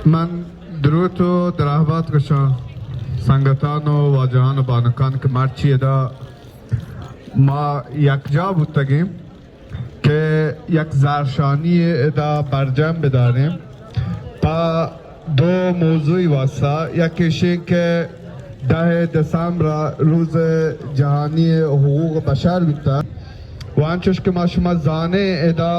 من دروت و دراہبات گوشاں سنگتان و واجہان و بانکان کہ مرچی ادا ما یکجا بوتگیں کہ یک زہرشانی ادا برجم بداریں پہ دو موضوعی واسطہ۔ یک ایشیں کہ دہ دسمبر روز جہانی حقوق بشر بیتا و انچوش کہ ما شما زانیں ادا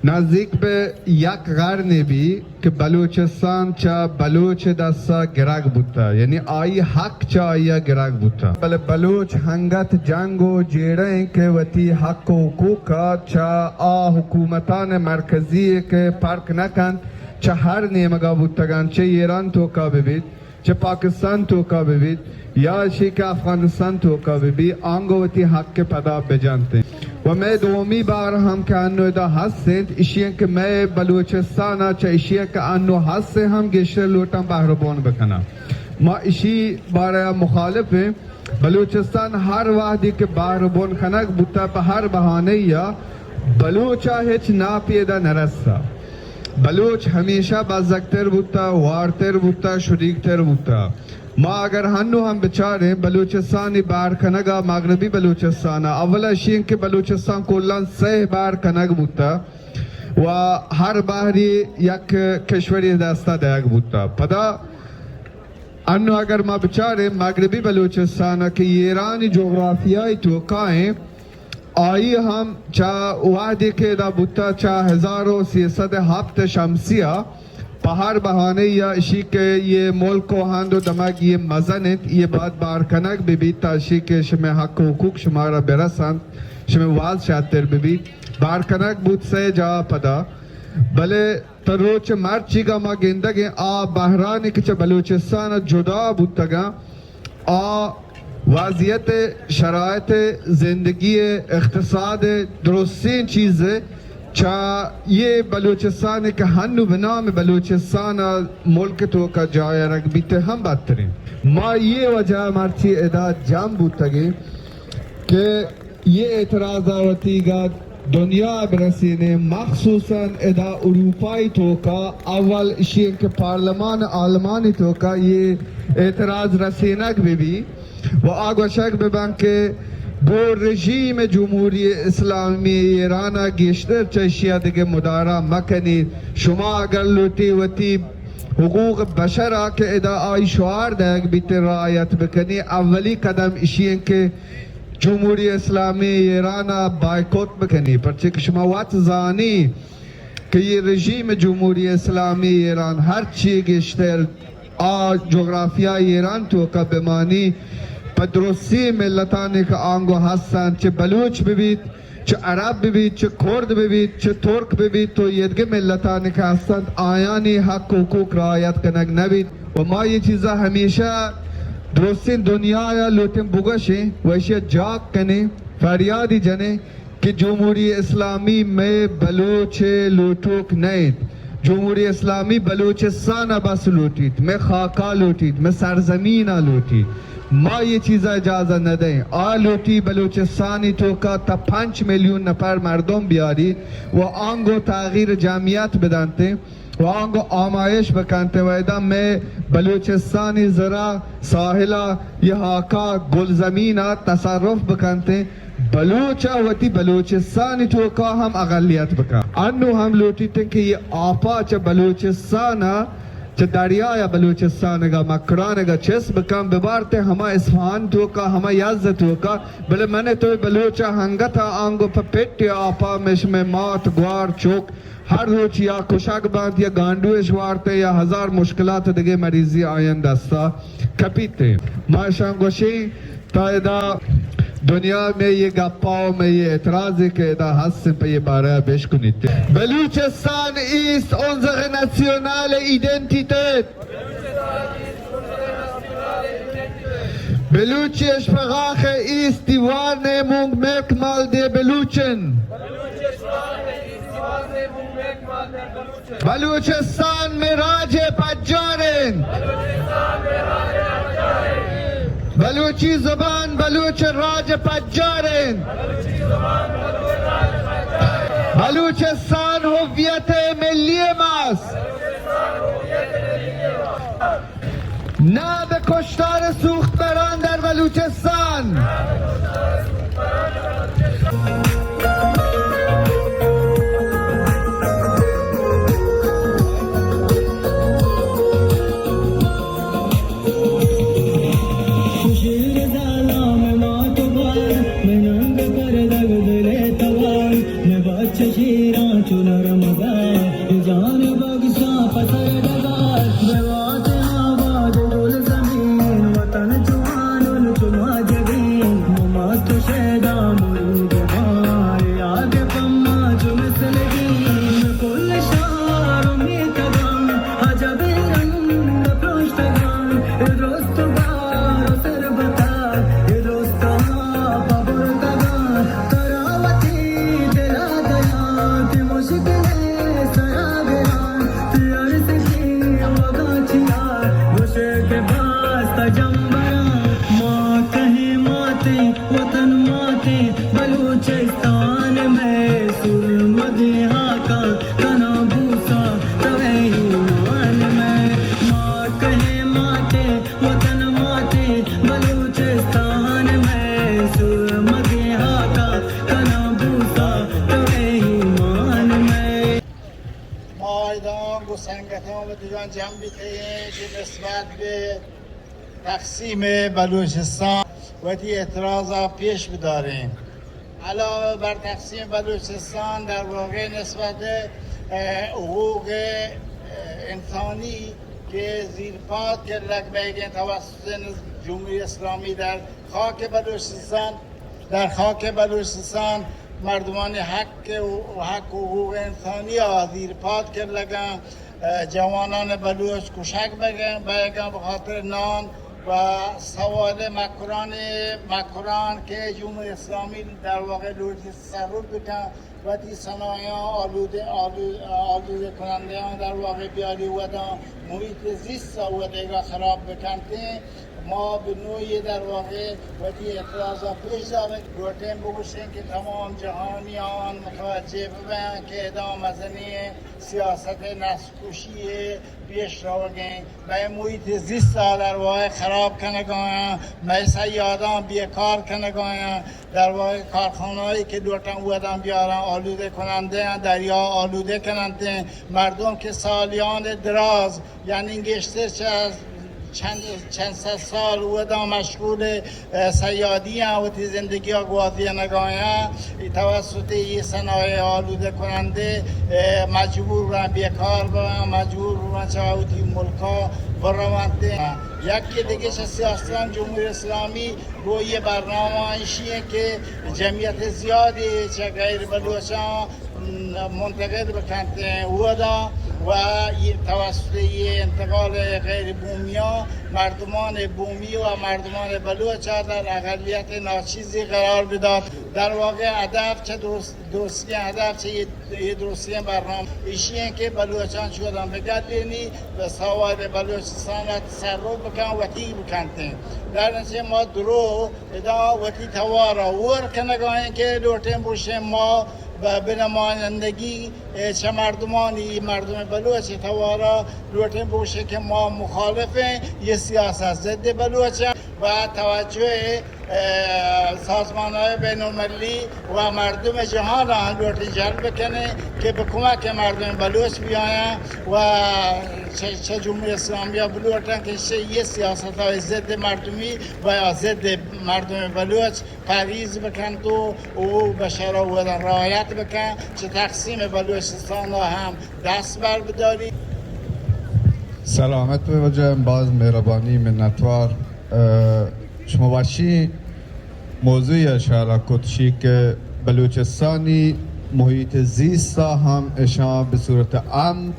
نزیک بہ یک قرنے بی کہ بلوچستان چہ بلوچ دستا گرگ بوتا، یعنی آئی حق چہ آئیا گرگ بوتا۔ بلے بلوچ ہنگت جنگ و جیڑہ ایں کہ وتی حق و حقوقا چہ آ حکومتان مرکزی کہ پرک نہ کنت، چہ ہر نیمگا بوتگان، چہ ایران توکا ببیت، چہ پاکستان توکا بہ بیت یا اشی کہ افغانستان توکا بہ بیت، آنگو وتی حق پدا بجنت۔ و مئے دومی بار ہم کہ انو ادا ہست انت، اشی انت کہ مئے بلوچستان ء چہ اشی کہ انو ہست انت ہم گیشتر لوٹاں بہربون بکناں۔ ما اشی بارہ مخالف ہیں۔ بلوچستان ہر وہدی کہ بہربون کنگ بوتا پہ ہر بہانہ یا بلوچا ہچ ناپی ادا نرستا۔ بلوچ ہمیشہ بزگتر بوتا، وارتر بوتا، شدیگتر بوتا۔ ما اگر ہنو ہم بچاریں بلوچستانی بہر کنگا مغربی بلوچستانا، اولا اشی انت کہ بلوچستان کلان سہ بہر کنگ بوتا و ہر بہری یک کشوری دستا دئیگ بوتا۔ پدا انو اگر ما بچاریں مغربی بلوچستانا کہ ایرانی جغرافیائی توکا ایں، آئی ہم چہ وہدے کہ ادا بوتا، چہ ہزار و سیصد و ہپت شمسیہ پہ ہر بہانے یا اشی کہ یہ ملک و ہند و دمگ یہ مزن انت، یہ باید بہر کنگ بہ بیت تا اشی کہ شمئے حق و حقوق شمارا برسنت، شمئے وضع شرتر بہ بیت، بہر کنگ بوت سئے جاہ پدا۔ بلے تا روچ مرچیگا ما گندگیں آ بہرانی کہ چہ بلوچستان جدا بوتگاں، آ وضعیت، شرایط زندگی، اقتصاد، درستیں چیز چہ یہ بلوچستان کہ ہنو بہ نام بلوچستان ملک توکا جاہ آرگ بیت ہم بدتریں۔ ما یہ وجہ مرچی ادا جم بوتگیں کہ یہ اعتراض وتیگا دنیا برسینے، مخصوصاً ادا اروپائی توکا اول اشی کہ پارلمان آلمانی توکا یہ اعتراض رسینگ بہ بی و آ گوشگ بہ بن کہ گو رژیم جمہوری اسلامی ایران گیشتر چہ اشیا دگہ مدارا مکنی۔ شما اگر لوٹی وتی حقوق بشرا کہ ادا آئی شعار دئیگ بیت رعایت بکنی، اولی قدم اشی انت کہ جمہوری اسلامی ایران ء بائیکوٹ بکنی، پرچے کہ شما وت زانی کہ یہ رژیم جمہوری اسلامی ایران ہر چی گیشتر آ جغرافیہ ایران توکا بمانی، پہ درستی ملتانی کہ آنگو ہستن، چہ بلوچ ببیت، چہ عرب ببیت، چہ کرد ببیت، چہ ترک ببیت، تو یدگہ ملتانی کہ ہستنت، آیانی حق و حقوق رعایت کنگ نبیت۔ و ما یہ چیزا ہمیشہ درستیں دنیا یا لوٹیں بگوشیں و اشیا جاک کنیں، فریادی جنیں کہ جمہوری اسلامی مئے بلوچ لوٹوک نہ انت۔ جمہوری اسلامی بلوچستان ء بس لوٹیت، مئے خاکا لوٹیت، مئے سرزمین ء لوٹیت۔ ما یہ چیزا اجازت نہ دئیں۔ آ لوٹی بلوچستانی توکا تا پنچ میلیون نفر مردم بیاری و آنگو تغییر جمعیت بدنتیں و آنگو آمایش بکنتیں و ادا مئے بلوچستانی زرا ساحلا یہ ہاکا گلزمینا تصرف بکنتیں۔ بلوچ ء وتی بلوچستانی توکا ہم اقلیت بکن۔ انو ہم لوٹیتن کہ یہ آپا چہ بلوچستان ء چہ دریا یا بلوچستان ء مکران ء چست بکن، ببارتیں ہما اصفہان توکا، ہما یزد توکا، بلے من تو بلوچ ء ہنگت ء آنگو پہ پٹ آپا مش میں مات گوار چوک ہر روچ یا کشگ بنت یا گانڈو اش وارت یا ہزار مشکلات دگہ مریضی آیان دستا کپیت۔ ما اشان گوشیں تا ادا دنیا میں یہ گپا و میں یہ اعتراض کہ ادا ہست پہ یہ بارہ بشکنیت۔ Beluchistan ist unsere nationale Identität. Beluchische Sprache ist die Wahrnehmungsmerkmal der Belutschen. Balochistan مئے راج ء پجار انت۔ بلوچی زبان بلوچ راج پجار انت۔ بلوچستان هویت ملی ماست۔ نه به کشتار سوختبران در بلوچستان۔ شیر زالام ما تو بار، من انگ کردگ دل توار، من بچ شیران چو نرم زار، جان بگسا پسر ڈگار، بوات آباد گل زمین، وطن جوان چو ما جبین، مما تو شیدا مرید بار، یاد پما چو مثل دین، کل شار میتگان، عجب رنگ پرشتگان، درست بار سر بتا، درست پا برتگان، ترا وتی دلا دیان، تی مشکل سرا بیان، تی عرض کی وگا چیا، گوشے کہ باز تجمبران، ما کہیں ماتے، وطن ماتے، بلوچستان میں سرمدیں ہاکاں، کنا بوسا توے ایمان میں، ما کہیں ماتے، وطن ماتے، بلوچستان میں سرمدیں ہاکاں، کنا بوسا توے ایمان میں۔ ما ادا گوں سنگتاں و دیگاں جم بیتگیں کہ نسبت بہ تقسیم بلوچستان وتی اعتراض ء پیش بداریں۔ علاوہ بر تقسیم بلوچستان، در واقع نسبت، اه، حقوق، اه، انسانی کہ زیرپاد کرگ بیگیں توسط جمہوری اسلامی در خاک بلوچستان، در خاک بلوچستان مردمانی حق و حق و حقوق انسانی ء زیرپاد کرگ ء، ء جوانان بلوچ کشگ بگ-، بئیگ ء بخاطر نان و سوال مکران، مکران کہ جمہوری اسلامی در واقع لوٹی تصرف بکن، وتی صنایعاں آلودہ، آلو-، آلودہ کنندیاں در واقع بیاری وداں محیط زیست ء ودیگا خراب بکنتیں۔ ما بہ نوعی در واقع وتی اعتراض ء پیش داریں، لوٹیں بگوشیں کہ تمام جہانیان متوجہ ببیں کہ ادا مزنیں سیاست نسل کشی ء پیش روگیں، مئے محیط زیست ء در واقع خراب کنگایاں، مئے سیاداں بیکار کنگایاں، در واقع کارخانہ‌ای کہ لوٹاں وداں بیاراں آلودہ کنندہ آں، دریا آلودہ کننتیں، مردم کہ سالیان دراز یعنی گیشتر چہ چند، چند صد سال وداں مشغول، اه، صیادی آں، وتی زندگی ء گوازینگایاں، توسط یہ صنایع آلودہ کنندے، اه، مجبور بن بیکار بن، مجبور بن چہ وتی ملکا برونت۔ یکی دیگه چہ سیاستان جمہوری اسلامی گوں یہ برنامہ ایشی ہیں کہ جمعیت زیادی چہ غیر بلوچاں منتقل بکنت، اودا و یہ توسط یہ انتقال غیر بومیاں مردمان بومی و مردمان بلوچ در اقلیت ناچیزی قرار بدات۔ در واقع هدف چه درست، درستین هدف چه یہ، یہ درستین برنامہ ایشی ہیں کہ بلوچان چودن بگردینی و سواد بلوچستان تصرف بکن، وتی بکنتیں۔ در نتیجہ ما درو ادا وتی توار ء ہور کنگا ایں کہ لوٹیں بوشیں ما بہ، بہ نمائندگی، اے، چہ مردمانی، مردم بلوچ توار ء لوٹیں بوشیں کہ ما مخالف ایں، یہ سیاست ضد بلوچ ء و توجہ، اے، سازمان های بین المللی و مردم جہان ء لوٹیں جلب کنیں کہ بہ کمک مردم بلوچ بیایاں و چہ، چہ جمہوری اسلامی ء بلوٹاں کہ چہ یہ سیاست های ضد مردمی و یا ضد مردم بلوچ پرہیز بکنت و او بشر ودا رعایت بکن، چہ تقسیم بلوچستان ء ہم دست بر بداری۔ سلامت بے وجہ، باز مہربانی، منتوار۔ اه، شما وشی موضوعی اشارہ کت شی کہ بلوچستانی محیط زیست ء ہم اشاں بہ صورت عام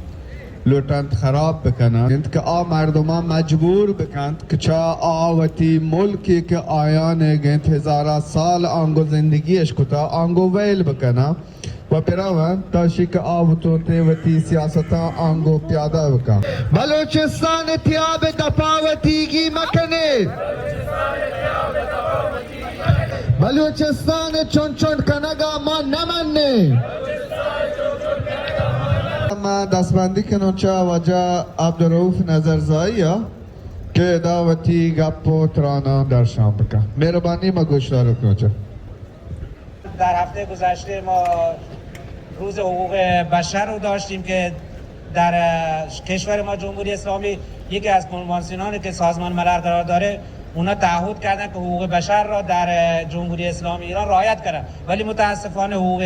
لوٹنت خراب بکننت، انت کہ آ مردمان مجبور بکنت کہ چہ آ وتی ملکی کہ آیان گنت ہزارہ سال آنگو زندگی اش کتا آنگو ویل بکناں۔ و برون تا شی کہ آ وتوتیں وتی سیاستاں آنگو پیادہ بکن۔ بلوچستان تیاب دپا وتیگی مکنے۔ بلوچستان چنچن کنگا ما نمنے۔ ما دستبندی کنوں چہ واجہ عبدالرؤف نظرزائی ءَ کہ ادا وتی گپ و تراناں درشان بکن۔ مہربانی، ما گوشدار کنوں چہ۔ در هفته گذشته ما روز حقوق بشر رو داشتیم که در، اه، کشور ما جمهوری اسلامی یکی از کنوانسیونانی که سازمان ملل قرار داره، اونا تعهد کردن که حقوق بشر را در، اه، جمهوری اسلامی ایران رعایت کنن، ولی متاسفانه حقوق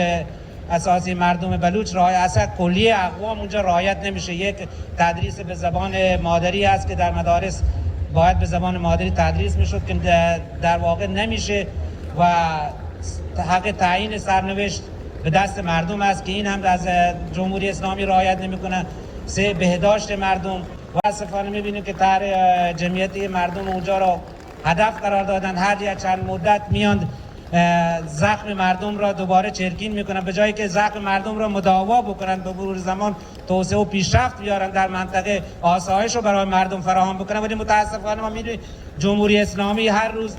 اساسی مردم بلوچ رعایت، اصلاً کلیهٔ اقوام اونجا رعایت نمیشه. یک تدریس به زبان مادری است که در مدارس باید به زبان مادری تدریس می‌شد که در، در واقع نمیشه و حق تعیین سرنوشت به دست مردم است که این هم از جمهوری اسلامی رعایت نمی‌کنه. سه، بهداشت مردم. متاسفانه می‌بینیم که طرح جمعیتی مردم اونجا را هدف قرار دادن، هر یک چند مدت میان، اه، زخم مردم را دوباره چرکین می‌کنن. به جایی که زخم مردم را مداوا بکنن، به مرور زمان توسعه و پیشرفت بیارن، در منطقه آسایش رو برای مردم فراهم بکنن، ولی متاسفانه ما می‌بینیم جمهوری اسلامی هر روز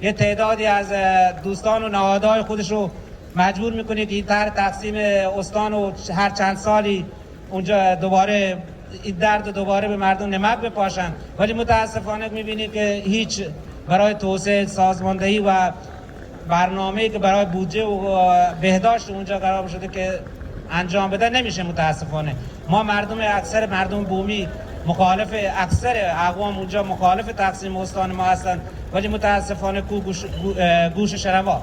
یه تعدادی از، اه، دوستان و نهادهای خودش رو مجبور می‌کنه که این طرح تقسیم استان و هر چند سالی اونجا دوباره این درد دوباره به مردم نمک بپاشن، ولی متاسفانه می‌بینیم که هیچ برای توسعه، سازماندهی و برنامه‌ای که برای بودجه و بهداشت اونجا قرار شده که انجام بده نمیشه. متاسفانه ما مردم، اکثر مردم بومی مخالف، اکثر اقوام اونجا مخالف تقسیم استان ما هستن، ولی متاسفانه کو گوش، گو-، اه، گوش شنوا.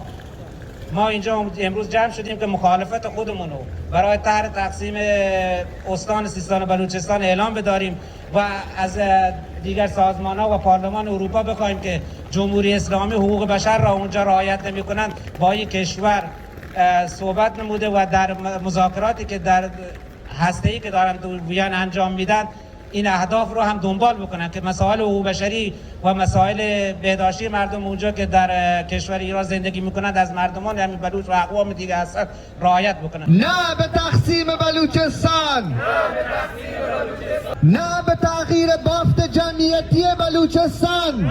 ما اینجا امروز جمع شدیم که مخالفت خودمون رو برای طرح تقسیم استان سیستان و بلوچستان اعلام بداریم و از دیگر سازمان‌ها و پارلمان اروپا بخوایم که جمهوری اسلامی حقوق بشر را اونجا رعایت نمی‌کنند، با این کشور، اه، صحبت نموده و در م-، مذاکراتی که در هسته‌ای که دارن تو وین انجام می‌دن، این اهداف رو هم دنبال بکنن که مسائل حقوق بشری و مسائل بهداشتی مردم اونجا که در، اه، کشور ایران زندگی می‌کنند، از مردمان همین بلوچ و اقوام دیگه هستند، رعایت بکنند. نه به تقسیم بلوچستان! نه به تغییر بافت جمعیتی بلوچستان!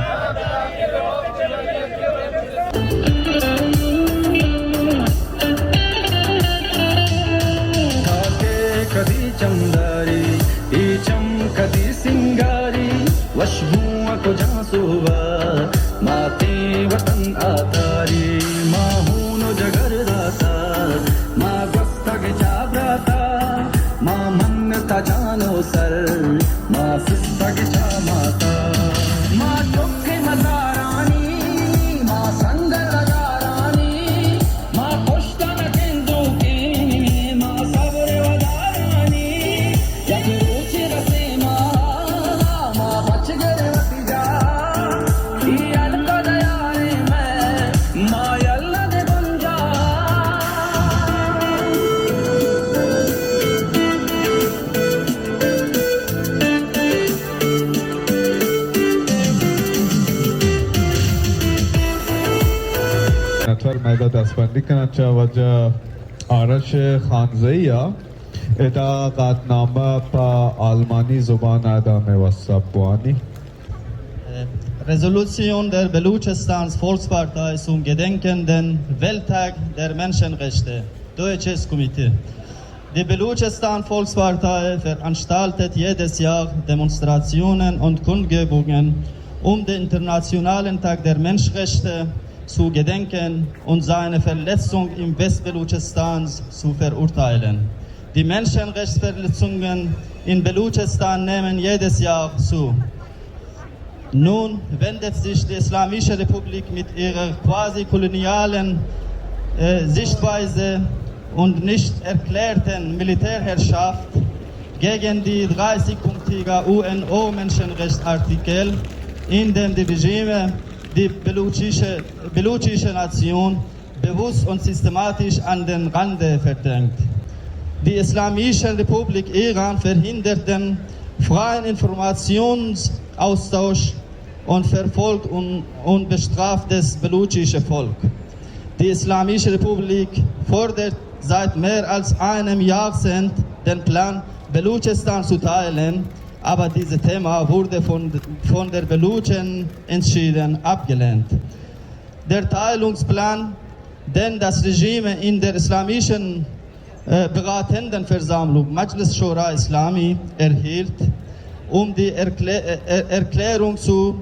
کاکے کدی چمداری، اے چم کدی سنگاری، وشبو ءَ کجا سوبا، ماتے وطن آتاری، ما ہون و جگر داتا، ما گوستگ چا براتا، ما منتا جان و سر، ما سستگ چا ماتا، ما چک مزارانی، ما سنگ لگارانی، ما پشت نہ کندوکیں، ما صبر ودارانی، یک روچے رسے ما، ما بچ گر وتی جا، ای الکا دیارے میں، ما یلہ دے بنجا۔ نفر میدہ دستبندی کنن چہ واجہ آرش خانزئی ءَ۔ ادا قطعنامہ پہ آلمانی زبان ءَ ادا مئے واستا Bawani. Resolution der Baluchistan Volkspartei zum Gedenken der Weltag der Menschenrechte, Deutsches Komitee. Die Baluchistan Volkspartei veranstaltet jedes Jahr Demonstrationen und Kundgebungen, um den Internationalen Tag der Menschenrechte zu gedenken und seine Verletzung im Westbaluchistan zu verurteilen. Die Menschenrechtsverletzungen in Baluchistan nehmen jedes Jahr zu. Nun wendet sich die Islamische Republik mit ihrer quasi-kolonialen, äh, Sichtweise und nicht erklärten Militärherrschaft gegen die dreißigpunktige U-N-O-Menschenrechtsartikel, in dem die Regime die baluchische, baluchische Nation bewusst und systematisch an den Rande verdrängt. Die Islamische Republik Iran verhindert den freien Informationsaustausch und verfolgt und, und bestraft das baluchische Volk. Die Islamische Republik fordert seit mehr als einem Jahrzehnt den Plan, Beluchistan zu teilen, aber dieses Thema wurde von, von der Belutschen entschieden abgelehnt. Der Teilungsplan, den das Regime in der islamischen äh, Beratendenversammlung Majlis Shura Islami erhielt, um die Erklä äh, Er- Erklärung zu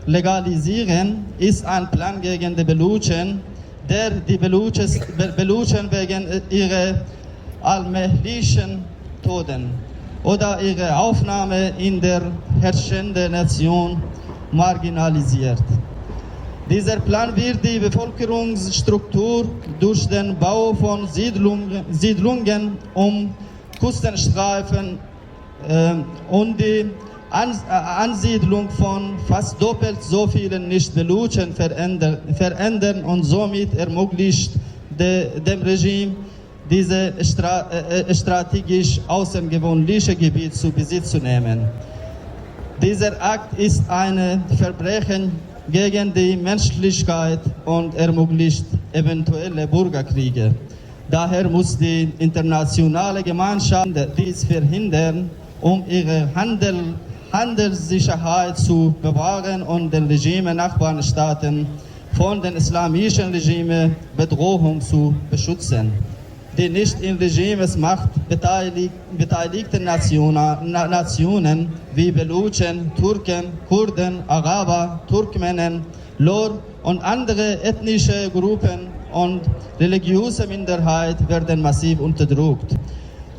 legalisieren, ist ein Plan gegen die Belutschen, der die Beluches, Be- Belutschen wegen äh, ihrer allmählichen Toten oder ihre Aufnahme in der herrschenden Nation marginalisiert. Dieser Plan wird die Bevölkerungsstruktur durch den Bau von Siedlung, Siedlungen um Küstenstreifen äh, und die An äh, Ansiedlung von fast doppelt so vielen Nicht-Belutschen veränder verändern und somit ermöglicht de dem Regime, diese Stra äh, äh, strategisch außergewöhnliche Gebiet zu Besitz zu nehmen. Dieser Akt ist ein Verbrechen gegen die Menschlichkeit und ermöglicht eventuelle Bürgerkriege. Daher muss die internationale Gemeinschaft dies verhindern, um ihre Handel Handelssicherheit zu bewahren und den Regime Nachbarstaaten von den islamischen Regime Bedrohung zu beschützen. Die nicht in Regimes Macht beteilig beteiligten Nationa Na Nationen wie Belutschen, Türken, Kurden, Araber, Turkmenen, Lor und andere ethnische Gruppen und religiöse Minderheit werden massiv unterdrückt.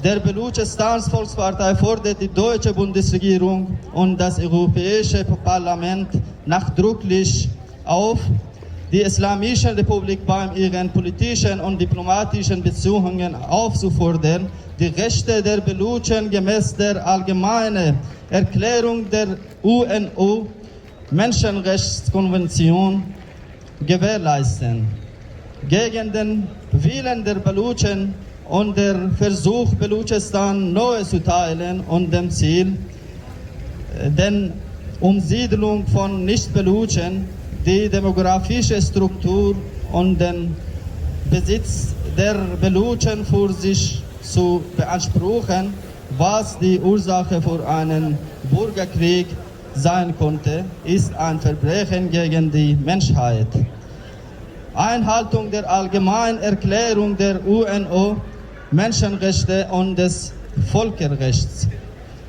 Der Belutschistans Volkspartei fordert die deutsche Bundesregierung und das Europäische Parlament nachdrücklich auf, die Islamische Republik bei ihren politischen und diplomatischen Beziehungen aufzufordern, die Rechte der Belutschen gemäß der Allgemeinen Erklärung der U N O Menschenrechtskonvention gewährleisten. Gegen den Willen der Belutschen und der Versuch, Belutschistan neu zu teilen und dem Ziel, äh, den Umsiedlung von Nicht-Belutschen, die demografische Struktur und den Besitz der Belutschen für sich zu beanspruchen, was die Ursache für einen Bürgerkrieg sein konnte, ist ein Verbrechen gegen die Menschheit. Einhaltung der Allgemeinen Erklärung der U N O Menschenrechte und des Völkerrechts.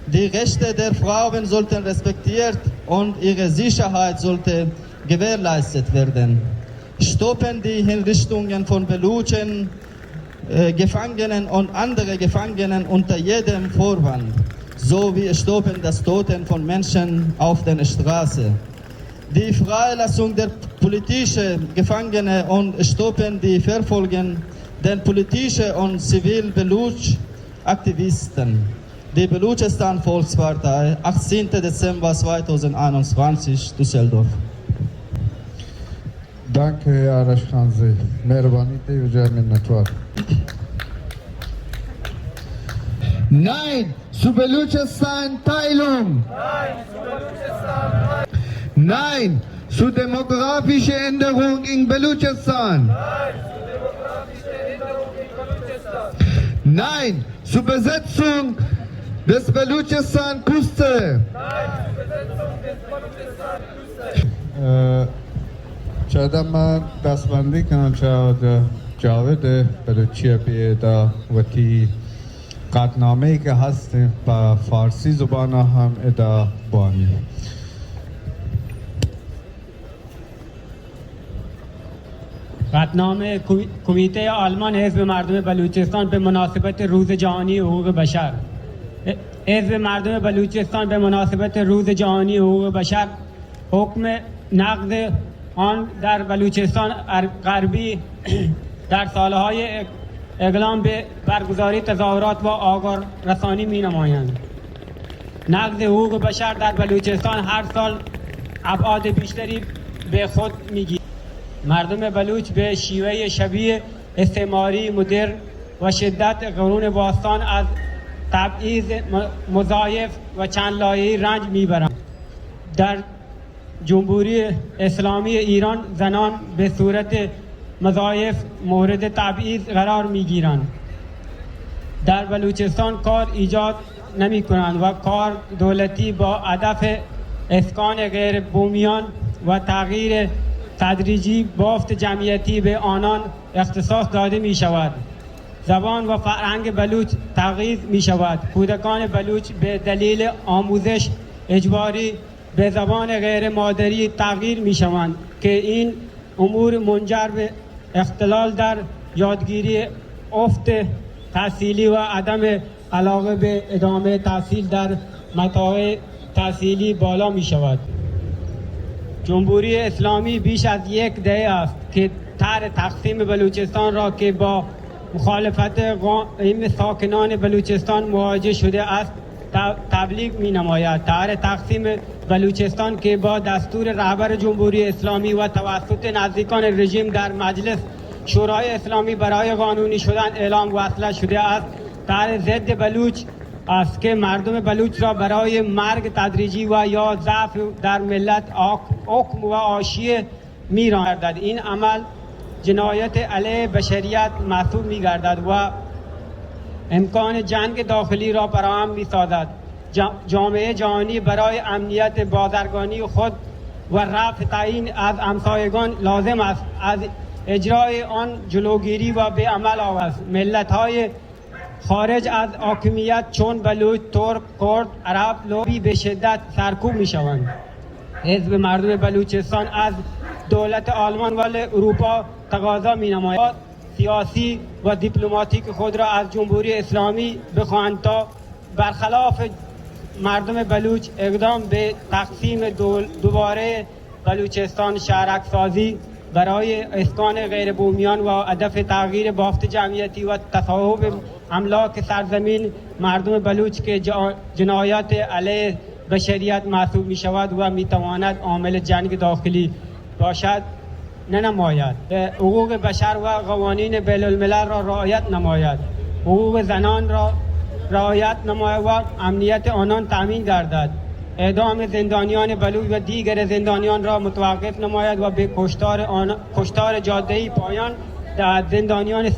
Die Rechte der Frauen sollten respektiert und ihre Sicherheit sollte gewährleistet werden. Stoppen die Hinrichtungen von Belutschen, äh, Gefangenen und andere Gefangenen unter jedem Vorwand, sowie stoppen das Töten von Menschen auf den Straßen. Die Freilassung der politischen Gefangenen und stoppen die Verfolgen der politischen und zivilen Belutsch-Aktivisten. Die Belutschistan Volkspartei, achtzehnter Dezember zweitausendeinundzwanzig, Düsseldorf. Danke, Arash Khanzai. Mehrbani, te vajah minnetwar. Nein zu Baluchistan Teilung! Nein zu demografische Änderung in Baluchistan! Nein zur Besetzung des Baluchistan Küste! ء، چہ دم دستبندی کناں چہ واجہ جاوید بلوچی ء، بی ادا وتی قطعنامہ ای کہ ہست انت پہ فارسی زبان ء ہم ادا بوانی۔ قطعنامہ کمی-، کمیتهٔ آلمان حزب مردم بلوچستان به مناسبت روز جهانی حقوق بشر. حزب مردم بلوچستان به مناسبت روز جهانی حقوق بشر حکم نقض آن در بلوچستان ار-، غربی در سالهای اق-، اقلام به برگزاری تظاهرات و آگاه رسانی می‌نمایند. نقض حقوق بشر در بلوچستان هر سال ابعاد بیشتری به خود می‌گیرد. مردم بلوچ به شیوهٔ شبیه استعماری، مدرن و شدت قرون باستان از تبعیض م-، مضاعف و چند لایه‌ای رنج می‌برند. در جمهوری اسلامی ایران زنان به صورت مضایف مورد تبعیض قرار می‌گیرند. در بلوچستان کار ایجاد نمی‌کنند و کار دولتی با هدف اسکان غیر بومیان و تغییر تدریجی بافت جمعیتی به آنان اختصاص داده می‌شود. زبان و فرهنگ بلوچ تبعیض می‌شود. کودکان بلوچ به دلیل آموزش اجباری به زبان غیر مادری تغییر می‌شوند که این امور منجر به اختلال در یادگیری، افت تحصیلی و عدم علاقه به ادامهٔ تحصیل در متاع تحصیلی بالا می‌شود. جمهوری اسلامی بیش از یک دهه است که طرح تقسیم بلوچستان را که با مخالفت قائم ساکنان بلوچستان مواجه شده است، ت-، تبلیغ می‌نماید. طرح تقسیم بلوچستان که با دستور رهبر جمهوری اسلامی و توسط نزدیکان رژیم در مجلس شورای اسلامی برای قانونی شدن اعلام وصل شده است، طرح ضد بلوچ است که مردم بلوچ را برای مرگ تدریجی و یا ضعف در ملت آک-، حکم و آشی می‌رانگردد. این عمل جنایت علیه بشریت محسوب می‌گردد و امکان جنگ داخلی را فراهم می‌سازد. جا-، جامعهٔ جهانی برای امنیت بازرگانی خود و رفع تعیین از همسایگان لازم است از اجرای آن جلوگیری و به عمل آورد. ملت‌های خارج از حاکمیت چون بلوچ، ترک، کرد، عرب، لوبی به شدت سرکوب می‌شوند. حزب مردم بلوچستان از دولت آلمان و اروپا تقاضا می‌نماید سیاسی و دیپلماتیک خود را از جمهوری اسلامی بخواهند تا برخلاف مردم بلوچ اقدام به تقسیم دول-، دوباره بلوچستان شهرک‌سازی برای اسکان غیر بومیان و هدف تغییر بافت جمعیتی و تصاحب املاک سرزمین مردم بلوچ که جا-، جنایات علیه بشریت محسوب می‌شود و می‌تواند عامل جنگ داخلی باشد، ننماید. حقوق بشر و قوانین بین الملل را رعایت نماید. حقوق زنان را رعایت نماید و امنیت آنان تامین گردد. اعدام زندانیان بلوچ و دیگر زندانیان را متوقف نماید و به کشتار آن-، کشتار جاده‌ای پایان دهد. زندانیان